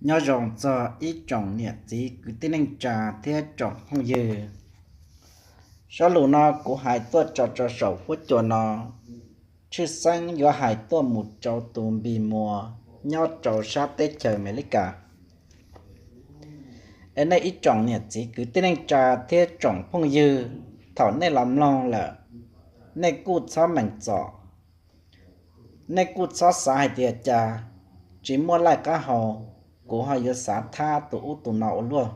Nyob zoo txog ib tsoom niam txiv kwv tij neej tsa thiab tsoom phooj ywg. Zaj lus no kuv hais tuaj tso rau saum huab cua no, tshwj xeeb yuav hais tuaj mus rau tus Npis Muas nyob rau sab teb chaws Amelikas. Es nej ib tsoom niam txiv kwv tij neej tsa thiab tsoom phooj ywg, thaum nej los mloog lawm, nej kuj txhob meem txom, nej kuj txhob xav hais tias cas tsis muaj laij qab hau, kuv ho yuav xav thab tus ub tus no ua luaj.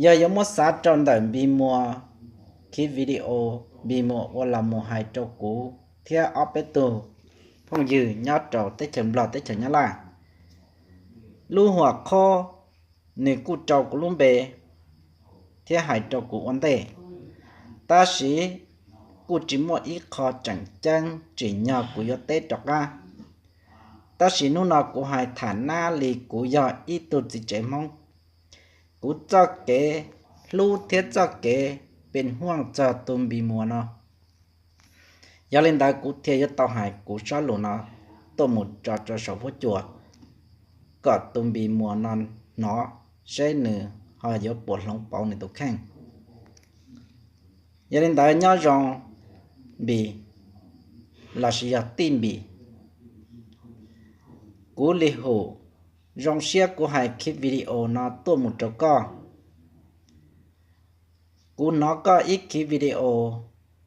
Yog yuav muab xav rau ntawm Npis Muas, khiv video Npis Muas ua los mus hais rau kuv thiab ob peb tug phooj ywg nyob rau teb chaws Nplog teb chaws Nyab Laj, lub huam qhob nws kuj rau kuv lub npe thiab hais rau kuv ua ntej, tab sis kuj tsis muaj ib qho tseem ceeb tsim nyog kuv yuav teb rov qab. Tab sis hnub no kuv hais tham nab li kuv yog ib tug txiv tsev Hmoob, kuv txoj kev hlub thiab txoj kev pes huaj txog tus Npis Muas no. Yog li ntawd kuv thiaj yuav tau hais kuv zaj lus no tuaj mus tso rau saum huab cua, kom tus Npis Muas no hnov seb nws ho yuav puas hloov pauv nws tus kheej. Yog li ntawd nyob zoo Npis, lossis yog tij Npis, kuv Lis Hum, zoo siab kuv hais khiv video no tuaj mus rau koj. Kuv hnov koj ib khiv video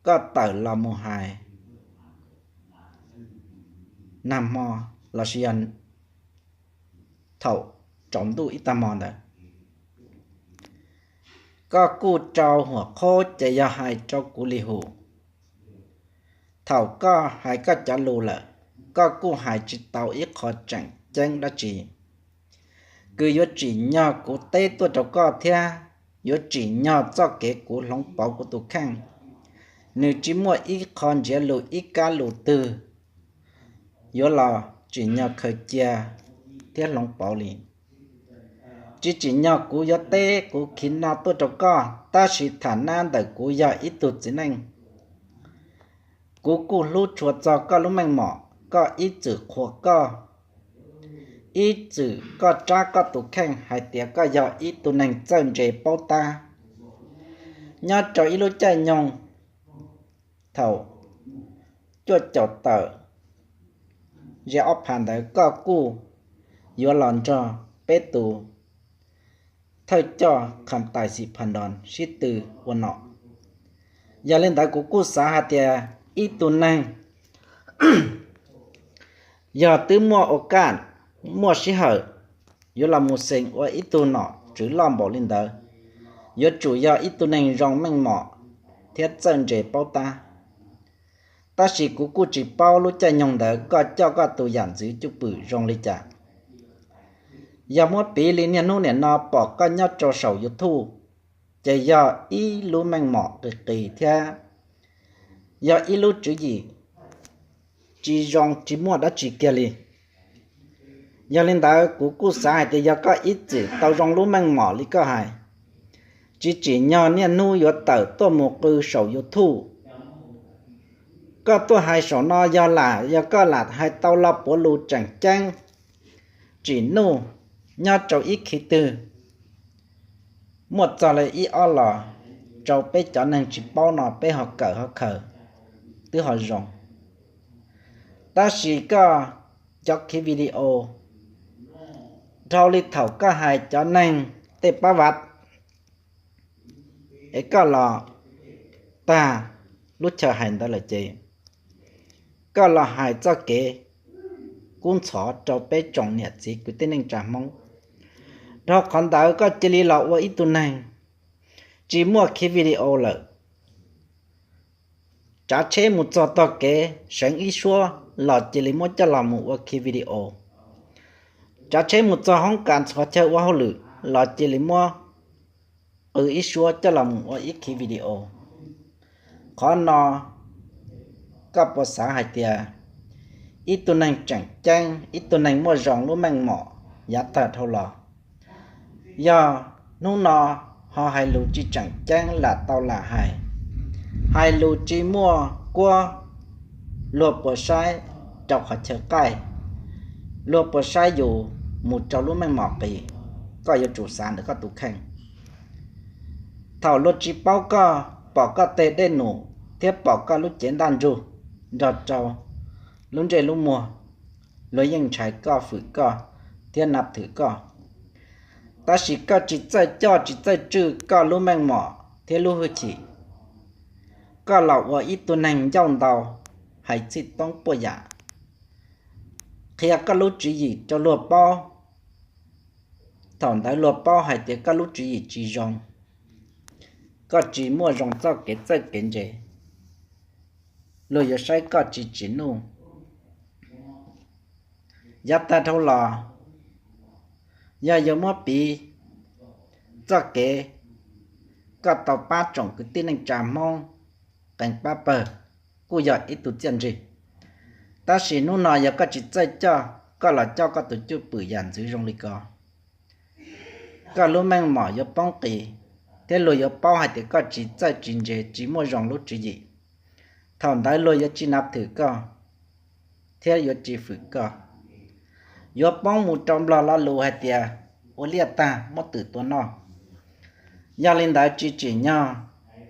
koj tawm los mus hais nag hmo, lossis yog thaum tsaus ntuj ib tag hmo ntawd, koj kuj rau huam qhob ces yog hais rau kuv Lis Hum. Thaum koj hais koj cov lus lawm, koj kuj hais tsis tau ib qho tseem ceeb dab tsi kws yuav tsim nyog kuv teb tuaj rau koj thiab yuav tsim nyog txoj kev kuv hloov pauv kuv tus kheej. Nws tsis muaj ib qho ntsiav lus ib kab lus twg yuav los tsim nyog khaws cia thiab hloov pauv li. Tsis tsim nyog kuv yuav teb kuv khiv no tuaj rau koj, tab sis tham nab ntawm kuv yog ib tug txiv neej, kuv kuj hlub tshua txog koj lub meej mom, koj ib txwm qhuas koj, ib txwm koj rab koj tus kheej hais tias koj yog ib tug neeg txawj ntse paub tab. Nyob rau ib lub caij nyoog thaum cuaj caum tawm ze ob phav ntawd koj kuj yuav los nrog peb tus thawj coj Kham Tais Xim Phas Nroos sib tw ua nom. Yog li ntawd kuv kuj xav hais tias ib tug neeg yog twb muaj ua kaj, muaj sij hawm yuav los mus xeem ua ib tug nom tswv loj npaum li ntawd, yuav tsum yog ib tug neeg zoo meej mom thiab txawj ntse paub tab. Tab sis kuv kuj tsis paub lub caij nyoog ntawd koj coj koj tus yam ntxwv cwj pwm zoo li cas. Yog muab piv li niaj hnub niam no pom koj nyob rau saum YouTube, ces yog ib lub meej mom qis qis thiab yog ib lub tswv yim tsis zoo tsis muaj dab tsi kiag li. Yog li ntawd kuv kuj xav hais tias yog koj ib txwm tau zoo lub meej mom li koj hais, tsis tsim nyog niaj hnub yuav tawm tuaj mus qw saum YouTube. Koj tuaj hais saum no yog lam yog koj lam hais tau lo puav lus tseem ceeb, tsim nuj, nyob rau ib khiv twg muaj txog li ib ob los rau peb cov neeg tsis paub no peb ho kawm ho khaws twb ho zoo. Tab sis koj cov khiv video dhau li thaum koj hais cov neeg tej pab vav es koj los tag lub chaw hais ntawd lawm ces koj los hais txoj kev kub ntxhov rau peb tsoom niam txiv kwv tij neej tsa Hmoob. Dhau qhov ntawd koj cia li los ua ib tug neeg tsis muaj khiv video lawm. Tsav tsheb mus txog tog kev seev ib suab los cia li muab coj los mus ua khiv video. Tsav tsheb mus txog hoob kas ntxhov chaw ua hauj lwm los cia li muab qw ib suab coj los mus ua ib khiv video. Qhov no koj puas xav hais tias ib tug neeg tseem ceeb, ib tug neeg muaj zoo lub meej mom yav tag dhau los, yog hnub no ho hais lus tsis tseem ceeb lam tau lam hais, hais lus tsis muaj kuab, luag puas saib rau qhov chaw qaij, luag puas saib yus mus rau lub meej mom qis, koj yuav tsum xav ntawm koj tus kheej. Thaum luag tsis paub koj, pom koj tej dej num thiab pom koj lub cev ntaj ntsug nrog rau lub ntsej lub muag, luag yeej ntshai koj, fwm koj thiab nab thwm koj. Tab sis koj tsis txawj coj tsis txawj tswj koj lub meej mom thiab lub hwj chim, koj los ua ib tug neeg ncauj ntau, hais txhij toob puaj yam, qhia koj lub tswv yim rau luag paub. Thaum ntawd luag paub hais tias koj lub tswv yim tsis zoo, koj tsis muaj zoo txoj kev txawj kev ntse, luag yuav saib koj tsis tsim nuj. Yav tag dhau los, yog yuav muab piv txoj kev koj tau pab tsoom kwv tij neej tsa Hmoob qee pab pawg, kuj yog ib tug txiaj ntsig. Tab sis hnub no yog koj tsis txawj coj, koj los coj koj tus cwj pwm yam ntxwv zoo li ko, koj lub meej mom yuav poob qis, thiab luag yuav paub hais tias koj tsis txawj tsis ntse, tsis muaj zoo lub tswv yim. Thaum ntawd luag yuav tsis nab thwm koj thiab yuav tsis fwm koj, yuav poob mus rau nplog lo lus hais tias ua liaj tag muab twm tua noj. Yog li ntawd tsis tsim nyog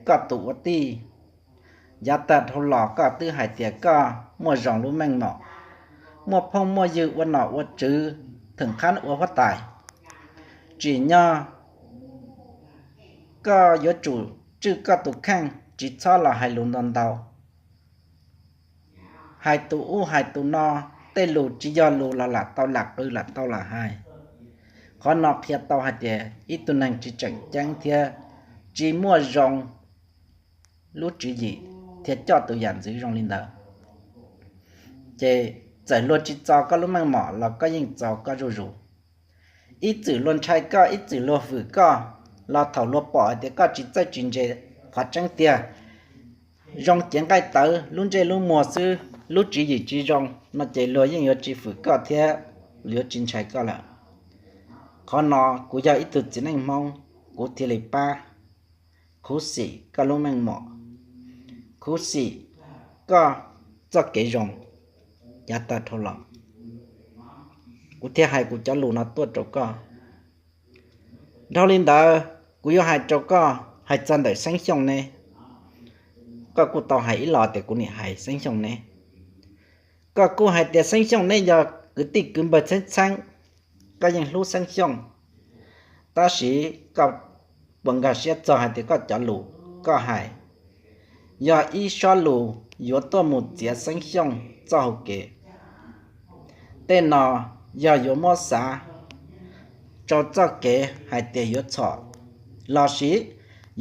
koj tus ua tij, yav tag dhau los koj twb hais tias koj muaj zoo lub meej mom, muaj phooj muaj ywg ua nom ua tswv, theem qhab ua huab tais. Tsim nyog koj yuav tsum tswj koj tus kheej, tsis txhob los hais lus ntau ntau. Hais tus ub hais tus no, tej lus tsis yog lus los lam tau lam qw lam tau lam hais. Qhov no qhia tau hais tias ib tug neeg tsis tseem ceeb thiab tsis muaj zoo lub tswv yim thiab coj tus yam ntxwv zoo li ntawd, ces txawm luag tsis txo koj lub meej mom los koj yeej txo koj zuj zus. Ib txwm luag ntshai koj, ib txwm luag fwm koj, los thaum luag pom hais tias koj tsis txawj tsis ntse, qhov tseeb tiag zoo cev nqaij tawv lub ntsej lub muag xwb, lub tswv yim tsis zoo no ces luag yeej yuav tsis fwm koj thiab yuav tsis ntshai koj lawm. Qhov no kuv yog ib tug txiv neej Hmoob, kuv thiaj li pab khuv xim koj lub meej mom, khuv xim koj txoj kev zoo yav tag dhau los. Kuv thiaj hais kuv cov lus no tuaj rau koj. Dhau li ntawd, kuv yuav hais rau koj hais txog ntawm Xeeb Xyooj ne. Koj kuj tau hais ib los tias kuv nim hais Xeeb Xyooj ne. Koj kuj hais tias Xeeb Xyooj ne yog kwv tij kwv npawg txheeb txheeb, koj yeej hlub Xeeb Xyooj. Tab sis koj puas nkag siab txog hais tias koj cov lus koj hais yog ib sob lus yuav tuaj mus txiav Xeeb Xyooj txoj hau kev? Tej no yog yuav muab xav rau txoj kev hais tias yuav txhom lossis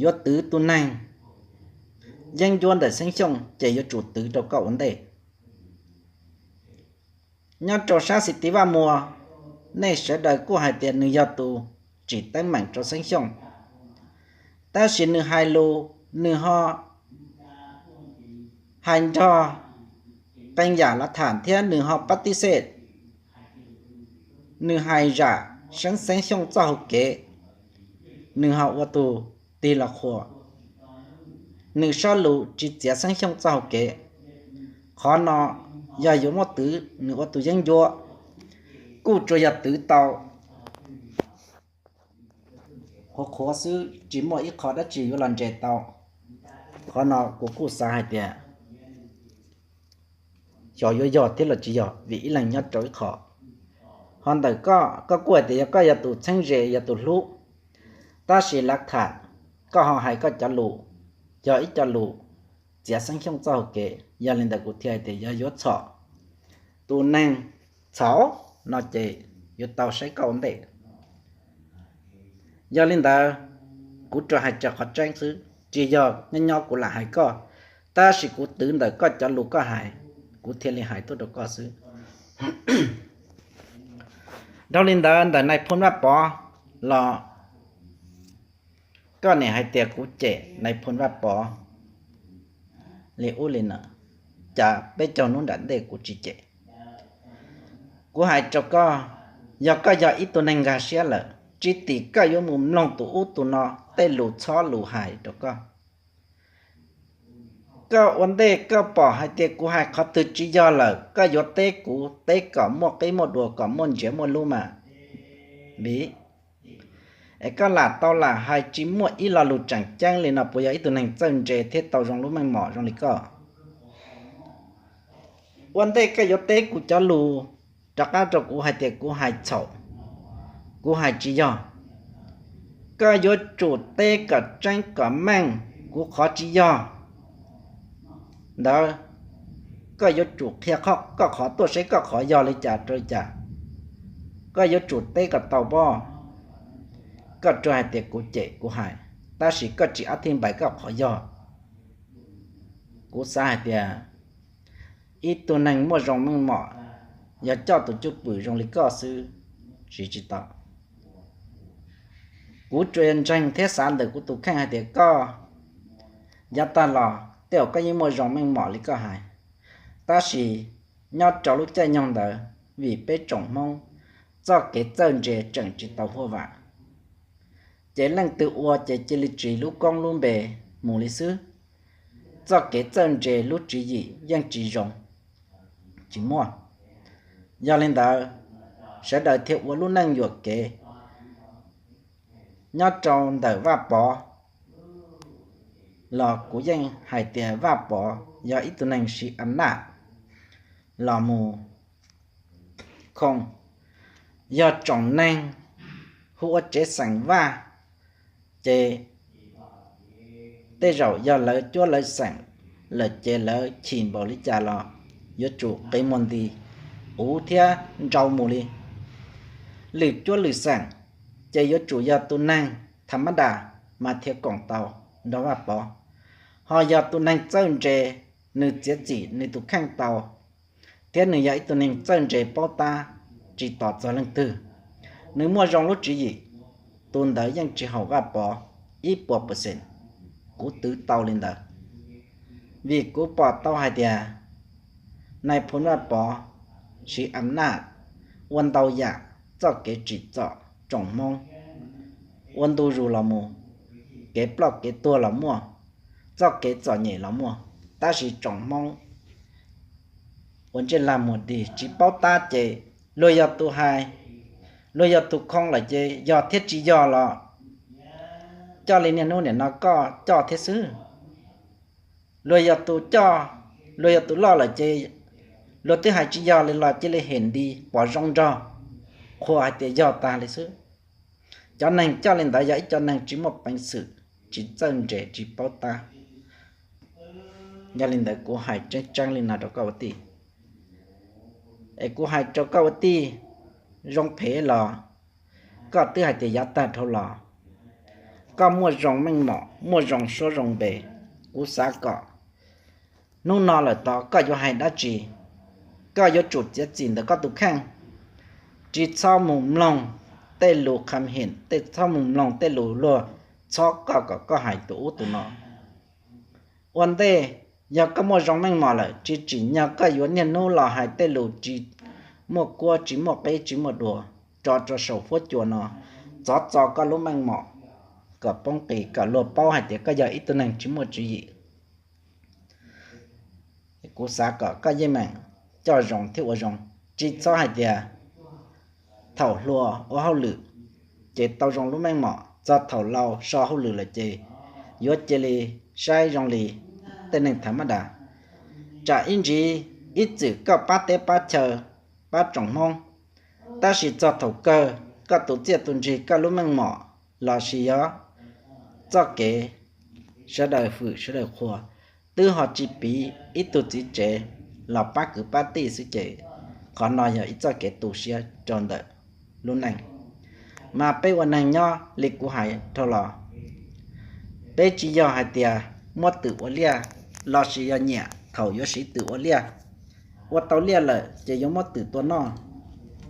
yuav twv tus neeg yeeb ncuab ntawm Xeeb Xyooj ces yuav tsum twv rau koj ua ntej. Nyob rau sab xis tiv Vaj Muas, nej sawv daws kuj hais tias nws yog tus tsim teeb meem rau Xeeb Xyooj, tab sis nws hais lus, nws ho hais nrog qee yam lav tham thiab nws ho pab tib xej, nws hais zam seeb Xeeb Xyooj txoj hau kev, nws ho ua tus tig los qhuas, nws sob lus tsis txiav Xeeb Xyooj txoj hau kev. Qhov no yog yuav muab twv nws ua tus yeeb ncuab, kuj tsuas yog twv tau qhuav qhuav xwb, tsis muaj ib qho dab tsi yuav los ntse tau. Qhov no kuv kuj xav hais tias xyov yuav yog thiab los tsis yog vim ib leeg nyob rau ib qho. Ho ntawm koj, koj kuj hais tias yog koj yog tus txheeb ze yog tus hlub, tab sis lav tham koj ho hais koj cov lus yog ib co lus txiav Xeeb Xyooj txoj hau kev. Yog li ntawd kuv thiaj hais tias yog yuav txhom tus neeg txhaum no ces yuav tau saib koj ua ntej. Yog li ntawd, kuv tsuas hais raws qhov tseeb xwb, tsis yog nyob nyob kuv lam hais koj, tab sis kuv twv ntawm koj cov lus koj hais, kuv thiaj li hais tuaj rau koj xwb. Dhau li ntawd, ntawm nais phoo Vaj Pov los koj nim hais tias kuv cem nais phoo Vaj Pov li ub li no, cas peb caug hnub nram ntej kuv tsis cem? Kuv hais rau koj, yog koj yog ib tug neeg nkag siab lawm, tsis tim koj yuav mus mloog tus ub tus no tej lus txhob lus hais rau koj. Koj ua ntej koj pom hais tias kuv hais qhov twg tsis yog lawm, koj yuav teb kuv, teb kom muaj qib muaj dua, kom muaj ntsiav muaj lub mas. Vim es koj lam tau lam hais tsis muaj ib lo lus tseem ceeb li no puas yog ib tug neeg txawj ntse thiab tau zoo lub meej mom zoo li koj? Ua ntej koj yuav teb kuv cov lus rov qab rau kuv hais tias kuv hais txhaum, kuv hais tsis yog, koj yuav tsum teb kom tseeb kom meej kuv qhov tsis yog ntawd. Koj yuav tsum qhia koj qhov tuaj seb koj qhov yog li cas rau li cas. Koj yuav tsum teb kom tau pob. Koj tsuas hais tias kuv cem kuv hais, tab sis koj tsis ab thij npais koj qhov yog. Kuv xav hais tias ib tug neeg muaj zoo meej mom yog coj tus cwj pwm zoo li koj xwb, siv tsis tau. Kuv tsuas ntseeg thiab xav ntawm kuv tus kheej hais tias koj yav tag los tej zaum koj yeej muaj zoo meej mom li koj hais, tab sis nyob rau lub caij nyoog ntawd vim peb tsoom Hmoob txoj kev txawj ntse tseem tsis tau huaj vam, ces leej twg ua ces cia li ris lub koob lub npe mus li xwb. Txoj kev txawj ntse lub tswv yim yeej tsis zoo, tsis muaj. Yog li ntawd, sawv daws thiaj ua lub neej yuam kev. Nyob rau ntawm Vaj Pov los kuv yeej hais tias Vaj Pov yog ib tug neeg siv am naj los mus khoo. Yog tsoom neeg hu ua tsev xeem Vaj, ces tej zaum yog lawv cuab lawv xeem lawm ces lawv chim npaum li cas los yuav tsum qi muag nti uv thiab nrau mus li. Lwm cuab lwm xeem ces yuav tsum yog tus neeg tham mab das mas thiaj koom tau nrog Vaj Pov. Ho yog tus neeg txawj ntse, nws txiav txim nws tus kheej tau, thiab nws yog ib tug neeg txawj ntse paub tab, tsis tos txog leej twg, nws muaj zoo lub tswv yim, tus ntawd yeej tsis haum Vaj Pov ib puas percent. Kuv twv tau li ntawd, vim kuv pom tau hais tias nais phoo Vaj Pov siv am naj ua ntau yam, txoj kev tsim txom tsoom Hmoob ua ntu zus los mus, kev ploj kev tuag los muaj, txoj kev txom nyem los muaj, tab sis tsoom Hmoob ua ntsej lag muag dig tsis paub tab ces luag yog tus hais, luag yog tus khoo lawm ces yog thiab tsis yog los coj li niaj hnub nim no koj coj thiab xwb. Luag yog tus coj, luag yog tus loj lawm ces luag twb hais tsis yog li los cia li hem nti pom zoo nrog qhuas hais tias yog tag li xwb. Cov neeg coj li ntawd yog ib co neeg tsis muaj peev xwm, tsis txawj ntse, tsis paub tab. Yog li ntawd kuv hais tseeb tseeb li no rau koj ua tij. Es kuv hais rau koj ua tij zoo phem los koj twb hais tias yav tag dhau los koj muaj zoo meej mom, muaj zoo suab zoo npe. Kuv xav kom hnub no lawm tod koj yuav hais dab tsi, koj yuav tsum txiav txim ntawm koj tus kheej, tsis txhob mus mloog tej lus kham hem, tsis txhob mus mloog tej lus luag txhob koj kom koj hais tus ub tus no. Ua ntej yog koj muaj zoo meej mom lawm tsis tsim nyog koj yuav niaj hnub los hais tej lus tsis muaj kuab tsis muaj qib tsis muaj dua tso rau saum fuab cua no, txov txo koj lub meej mom kom poob qis, kom luag paub hais tias koj yog ib tug neeg tsis muaj tswv yim. Kuv xav kom koj yeej meem coj zoo thiab ua zoo, tsis txhob hais tias thaum hluas ua hauj lwm ces tau zoo lub meej mom, txog thaum laus so hauj lwm lawm ces yuav cia li saib zoo li tej neeg tham mab das. Tsam ib ntsis ib txwm koj pab teb pab chaw, pab tsoom Hmoob, tab sis txog thaum kawg koj tus txiaj tus ntsig, koj lub meej mom lossis yog txoj kev sawv daws hwm sawv daws qhuas, twb ho tsis piv ib tug txiv tsev los pab kwv pab tij xwb ces qhov no yog ib txoj kev tu siab rau ntawm lub neej. Mas peb ua neeg nyob li kuv hais dhau los, peb tsis yog hais tias muab twm ua liaj lossis yog nyiam thaum yuav siv twm ua liaj, ua tau liaj lawm ces yuav muab twm tua noj.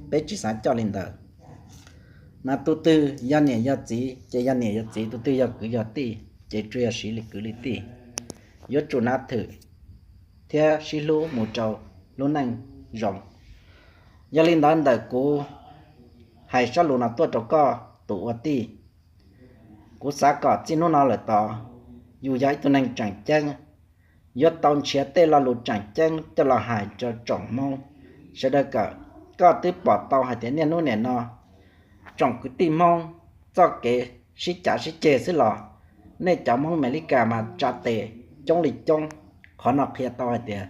Peb tsis xav coj li ntawd. Mas tus twg yog niam yog txiv ces yog niam yog txiv, tus twg yog kwv yog tij ces tsuas yog siv li kwv li tij. Yuav tsum nav thwm thiab sib hlub mus rau lub neej zoo. Yog li ntawd ntawm kuv hais sob lus no tuaj rau koj tus ua tij, kuv xav kom txij hnub no lawm tod yus yog ib tug neeg tseem ceeb, yuav tau nrhiav tej lo lus tseem ceeb coj los hais rau tsoom Hmoob sawv daws kawm. Koj twb pom tau hais tias niaj hnub nim no tsoom kwv tij Hmoob txoj kev sib cav sib ceg xwb los nej cov Hmoob Amelikas mas tsa tes coob li coob. Qhov no qhia tau hais tias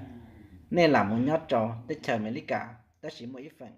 nej lam mus nyob rau teb chaws Amelikas, tab sis muaj ib feem